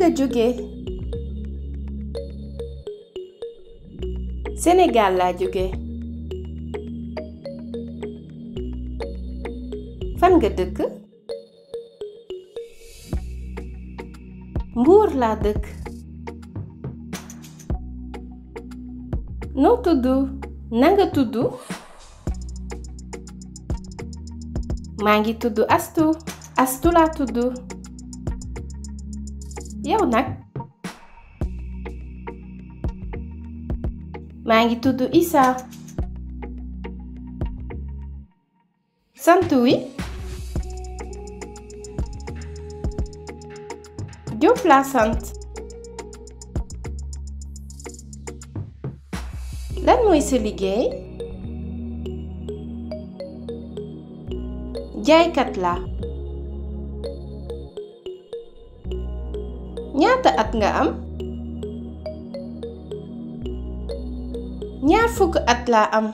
nga jóge? Sénégal laa jóge. Fan nga dëkk? Mbuur laa dëkk. Noo tudd? Nanga tudd? Maa ngi tudd Astu. Astu laa tudd. Yow nag? Maa ngi tudd Isa. Sant wi? Jóob laa sant. Lan mooy sa liggéey? Jaaykat laa. Ñaata at nga am? 20 at laa am.